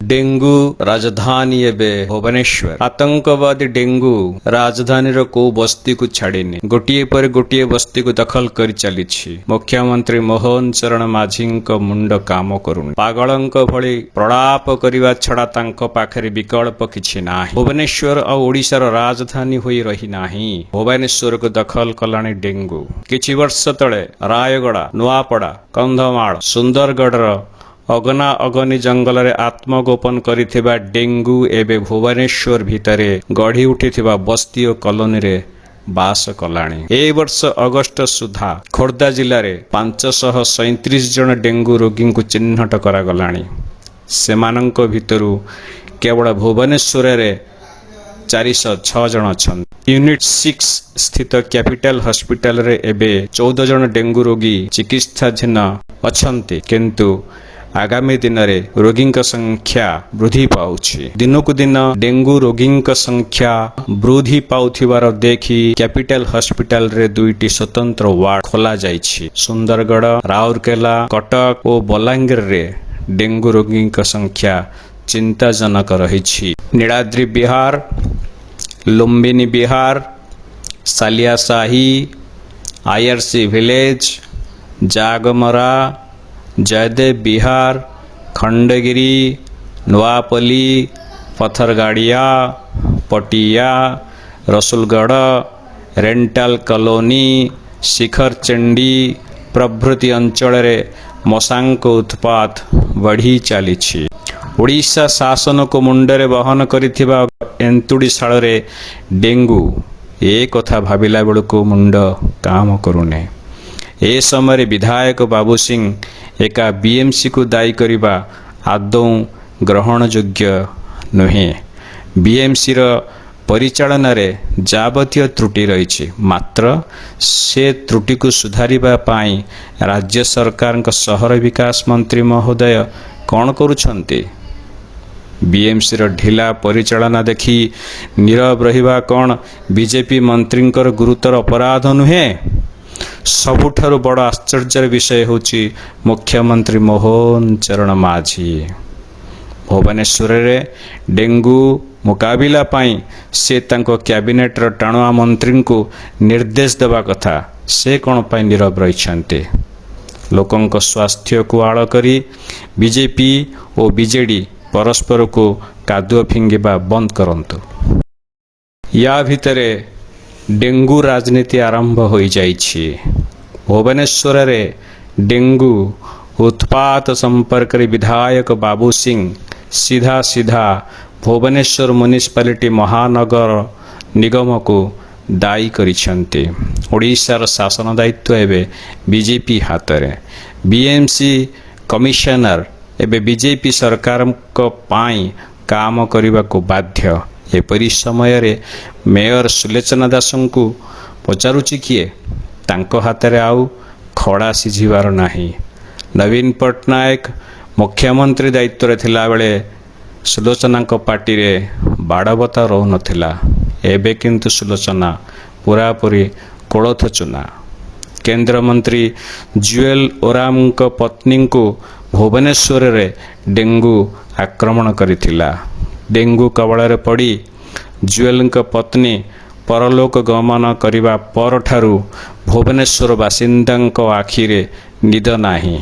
Dengue ରାଜଧାନୀ ଏବେ ଭୁବନେଶ୍ୱର। ଆତଙ୍କବାଦୀ ଡେଙ୍ଗୁ ରାଜଧାନୀର କୋଉ ବସ୍ତିକୁ ଛାଡ଼ିନି। ଗୋଟିଏ ପରେ ଗୋଟିଏ ବସ୍ତିକୁ ଦଖଲ କରି ଚାଲିଛି। ମୁଖ୍ୟମନ୍ତ୍ରୀ ମୋହନ ଚରଣ ମାଝୀଙ୍କ ମୁଣ୍ଡ କାମ କରୁନି। ପାଗଳଙ୍କ ଭଳି ପ୍ରଳାପ କରିବା ଛଡ଼ା ତାଙ୍କ ପାଖରେ ବିକଳ୍ପ କିଛି ନାହିଁ। ଭୁବନେଶ୍ୱର ଆଉ ଓଡ଼ିଶାର ରାଜଧାନୀ ହୋଇ ରହିନାହିଁ। ଭୁବନେଶ୍ୱରକୁ ଦଖଲ କଲାଣି ଡେଙ୍ଗୁ। କିଛି ବର୍ଷ ତଳେ ରାୟଗଡ଼ା, ନୂଆପଡ଼ା, କନ୍ଧମାଳ, ସୁନ୍ଦରଗଡ଼ର ଅଗନା ଅଗନି ଜଙ୍ଗଲରେ ଆତ୍ମଗୋପନ କରିଥିବା ଡେଙ୍ଗୁ ଏବେ ଭୁବନେଶ୍ୱର ଭିତରେ ଗଢ଼ି ଉଠିଥିବା ବସ୍ତି ଓ କଲୋନୀରେ ବାସ କଲାଣି। ଏ ବର୍ଷ ଅଗଷ୍ଟ ସୁଦ୍ଧା ଖୋର୍ଦ୍ଧା ଜିଲ୍ଲାରେ 537 ଜଣ ଡେଙ୍ଗୁ ରୋଗୀଙ୍କୁ ଚିହ୍ନଟ କରାଗଲାଣି। ସେମାନଙ୍କ ଭିତରୁ କେବଳ ଭୁବନେଶ୍ୱରରେ 406 ଜଣ ଅଛନ୍ତି। ୟୁନିଟ୍ 6 ସ୍ଥିତ କ୍ୟାପିଟାଲ ହସ୍ପିଟାଲରେ ଏବେ 14 ଜଣ ଡେଙ୍ଗୁ ରୋଗୀ ଚିକିତ୍ସାଧୀନ ଅଛନ୍ତି। କିନ୍ତୁ ଆଗାମୀ ଦିନରେ ରୋଗୀଙ୍କ ସଂଖ୍ୟା ବୃଦ୍ଧି ପାଉଛି। ଦିନକୁ ଦିନ ଡେଙ୍ଗୁ ରୋଗୀଙ୍କ ସଂଖ୍ୟା ବୃଦ୍ଧି ପାଉଥିବାର ଦେଖି କ୍ୟାପିଟାଲ ହସ୍ପିଟାଲରେ ଦୁଇଟି ସ୍ୱତନ୍ତ୍ର ୱାର୍ଡ ଖୋଲାଯାଇଛି। ସୁନ୍ଦରଗଡ଼, ରାଉରକେଲା, କଟକ ଓ ବଲାଙ୍ଗୀରରେ ଡେଙ୍ଗୁ ରୋଗୀଙ୍କ ସଂଖ୍ୟା ଚିନ୍ତାଜନକ ରହିଛି। Niladri Vihar, Lumbini Vihar, Saliasahi, IRC village, Jagamara, Jayadev Vihar, Khandagiri, Nuapalli, Patharagadia, Patia, Rasulgarh, rental colony, Sikharchandi ପ୍ରଭୃତି ଅଞ୍ଚଳରେ ମଶାଙ୍କ ଉତ୍ପାତ ବଢ଼ି ଚାଲିଛି। ଓଡ଼ିଶା ଶାସନକୁ ମୁଣ୍ଡରେ ବହନ କରିଥିବା ଏନ୍ତୁଡ଼ିଶାଳରେ ଡେଙ୍ଗୁ, ଏ କଥା ଭାବିଲା ବେଳକୁ ମୁଣ୍ଡ କାମ କରୁନି। ଏ ସମୟରେ ବିଧାୟକ ବାବୁ ସିଂ ଏକା ବିଏମ୍ସିକୁ ଦାୟୀ କରିବା ଆଦୌ ଗ୍ରହଣଯୋଗ୍ୟ ନୁହେଁ। ବିଏମ୍ସିର ପରିଚାଳନାରେ ଯାବତୀୟ ତ୍ରୁଟି ରହିଛି। ମାତ୍ର ସେ ତ୍ରୁଟିକୁ ସୁଧାରିବା ପାଇଁ ରାଜ୍ୟ ସରକାରଙ୍କ ସହର ବିକାଶ ମନ୍ତ୍ରୀ ମହୋଦୟ କ'ଣ କରୁଛନ୍ତି? ବିଏମ୍ସିର ଢିଲା ପରିଚାଳନା ଦେଖି ନୀରବ ରହିବା କ'ଣ ବିଜେପି ମନ୍ତ୍ରୀଙ୍କର ଗୁରୁତର ଅପରାଧ ନୁହେଁ? ସବୁଠାରୁ ବଡ଼ ଆଶ୍ଚର୍ଯ୍ୟର ବିଷୟ ହେଉଛି, ମୁଖ୍ୟମନ୍ତ୍ରୀ ମୋହନ ଚରଣ ମାଝୀ ଭୁବନେଶ୍ୱରରେ ଡେଙ୍ଗୁ ମୁକାବିଲା ପାଇଁ ସେ ତାଙ୍କ କ୍ୟାବିନେଟର ଟାଣୁଆ ମନ୍ତ୍ରୀଙ୍କୁ ନିର୍ଦ୍ଦେଶ ଦେବା କଥା। ସେ କ'ଣ ପାଇଁ ନୀରବ ରହିଛନ୍ତି? ଲୋକଙ୍କ ସ୍ୱାସ୍ଥ୍ୟକୁ ଆଳ କରି ବିଜେପି ଓ ବିଜେଡି ପରସ୍ପରକୁ କାଦୁଅ ଫିଙ୍ଗିବା ବନ୍ଦ କରନ୍ତୁ। ୟା ଭିତରେ ଡେଙ୍ଗୁ ରାଜନୀତି ଆରମ୍ଭ ହୋଇଯାଇଛି। ଭୁବନେଶ୍ୱରରେ ଡେଙ୍ଗୁ ଉତ୍ପାତ ସମ୍ପର୍କରେ ବିଧାୟକ ବାବୁ ସିଂ ସିଧା ସିଧା ଭୁବନେଶ୍ୱର ମ୍ୟୁନିସିପାଲିଟି, ମହାନଗର ନିଗମକୁ ଦାୟୀ କରିଛନ୍ତି। ଓଡ଼ିଶାର ଶାସନ ଦାୟିତ୍ୱ ଏବେ ବିଜେପି ହାତରେ। ବିଏମ୍ସି କମିଶନର ଏବେ ବିଜେପି ସରକାରଙ୍କ ପାଇଁ କାମ କରିବାକୁ ବାଧ୍ୟ। ଏପରି ସମୟରେ ମେୟର ସୁଲୋଚନା ଦାସଙ୍କୁ ପଚାରୁଛି କିଏ? ତାଙ୍କ ହାତରେ ଆଉ ଖଡ଼ା ସିଝିବାର ନାହିଁ। ନବୀନ ପଟ୍ଟନାୟକ ମୁଖ୍ୟମନ୍ତ୍ରୀ ଦାୟିତ୍ୱରେ ଥିଲାବେଳେ ସୁଲୋଚନାଙ୍କ ପାଟିରେ ବାଡ଼ବତା ରହୁନଥିଲା। ଏବେ କିନ୍ତୁ ସୁଲୋଚନା ପୂରାପୂରି କୋଳଥ ଚୂନା। କେନ୍ଦ୍ରମନ୍ତ୍ରୀ ଜୁଏଲ ଓରାମଙ୍କ ପତ୍ନୀଙ୍କୁ ଭୁବନେଶ୍ୱରରେ ଡେଙ୍ଗୁ ଆକ୍ରମଣ କରିଥିଲା। ଡେଙ୍ଗୁ କବଳରେ ପଡ଼ି ଜୁଏଲଙ୍କ ପତ୍ନୀ ପରଲୋକ ଗମନ କରିବା ପରଠାରୁ ଭୁବନେଶ୍ୱର ବାସିନ୍ଦାଙ୍କ ଆଖିରେ ନିଦ ନାହିଁ।